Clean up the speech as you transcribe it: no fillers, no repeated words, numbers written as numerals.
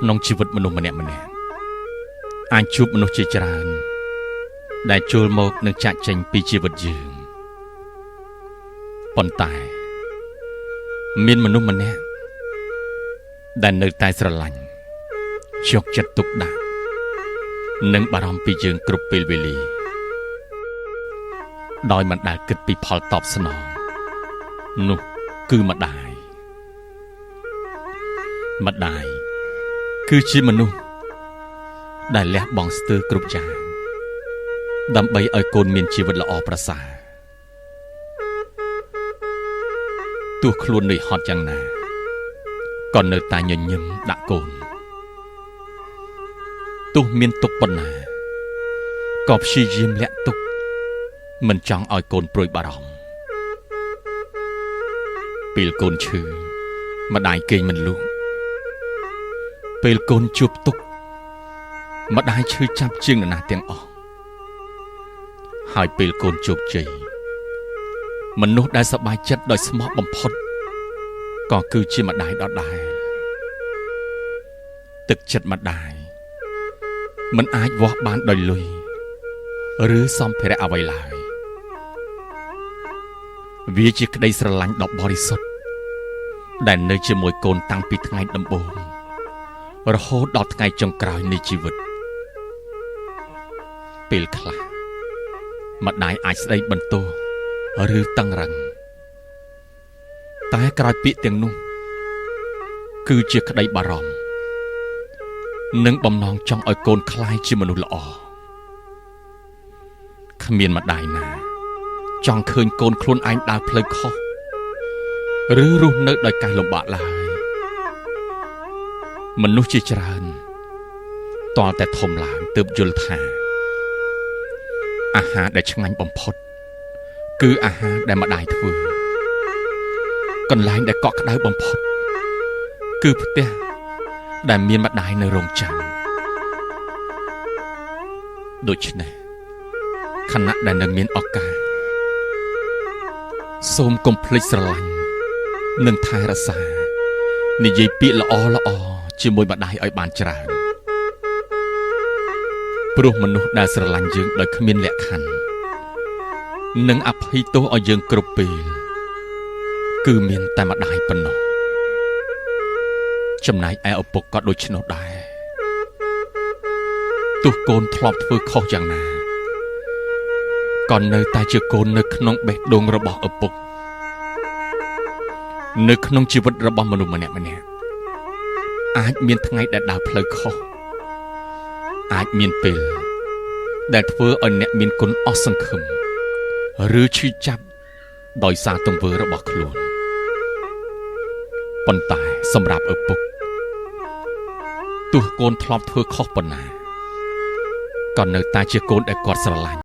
ក្នុងជីវិតមនុស្សម្នាក់ៗអាចជួបមនុស្សជាច្រើនដែលចូលមកនិងចាកចេញពីជីវិតយើងប៉ុន្តែមានមនុស្សម្នាក់ដែលនៅតែស្រឡាញ់យកចិត្តទុកដាក់និងបារម្ភពីយើងគ្រប់ពេលវេលាដោយមិនដែលគិតពីផលតបស្នងនោះគឺម្ដាយម្ដាយគឺជាមនុស្សដែលលះបង់ស្ទើរគ្រប់យ៉ាងដើម្បីឲ្យកូនមានជីវិតល្អប្រសើរទោះខ្លួននឿយហត់យ៉ាងណាក៏នៅតែញញឹមដាក់កូនទោះមានទុក្ខប៉ុណ្ណាក៏ព្យាយាមលាក់ទុក្ខមិនចង់ឲ្យកូនព្រួយបារម្ភពេលកូនឈឺម្ដាយគេងមិនលក់ពេលកូនជួបទុក្ខម្ដាយឈឺចាប់ជាងនរណាទាំងអស់ហើយពេលកូនជោគជ័យមនុស្សដែលសប្បាយចិត្តដោយស្មោះបំផុតក៏គឺជាម្ដាយដដែលទឹកចិត្តម្ដាយមិនអាចវាស់បានដោយលុយឬសម្ភារៈអ្វីឡើយវាជាក្តីស្រឡាញ់ដ៏បរិសុទ្ធដែលនៅជាមួយកូនតាំងពីថ្ងៃដំបូងរហូតដល់ថ្ងៃចុងក្រោយនៃជីវិតពេលខ្លះម្ដាយអាចស្ដីបន្ទោសឬតឹងរឹងតែក្រោយពាក្យទាំងនោះគឺជាក្តីបារម្ភនិងបំណងចង់ឲ្យកូនក្លាយជាមនុស្សល្អគ្មានម្ដាយណាចង់ឃើញកូនខ្លួនឯងដើរផ្លូវខុសឬរស់នៅដោយការលំបាកឡើយមនុស្សជាច្រើនទាល់តែធំឡើងទើបយល់ថាអាហារដែលឆ្ងាញ់បំផុតគឺអាហារដែលម្ដាយធ្វើកន្លែងដែលកក់ក្ដៅបំផុតគឺផ្ទះដែលមានម្ដាយនៅរងចាំដូច្នេះខណៈដែលនៅមានឱកាសសូមកុំភ្លេចស្រឡាញ់និងថែរក្សានិយាយពាក្យល្អល្អជាមួយម្ដាយឲ្យបានច្រើនព្រោះមនុស្សដែលស្រឡាញ់យើងដោយគ្មានលក្ខខណ្ឌនិងអភ័យទោសឲ្យយើងគ្រប់ពេលគឺមានតែម្ដាយប៉ុណ្ណោះចំណែកឯឪពុកក៏ដូច្នោះដែរទោះកូនធ្លាប់ធ្វើខុសយ៉ាងណាក៏នៅតែជាកូននៅក្នុងបេះដូងរបស់ឪពុកនៅក្នុងជីវិតរបស់មនុស្សម្នាក់ៗអាចមានថ្ងៃដែលដើរផ្លូវខុសអាចមានពេលដែលធ្វើឲ្យអ្នកមានគុណអស់សង្ឃឹមឬឈឺចាប់ដោយសារទង្វើរបស់ខ្លួនប៉ុន្តែសម្រាប់ឪពុកទោះកូនធ្លាប់ធ្វើខុសប៉ុណ្ណាក៏នៅតែជាកូនដែលគាត់ស្រឡាញ់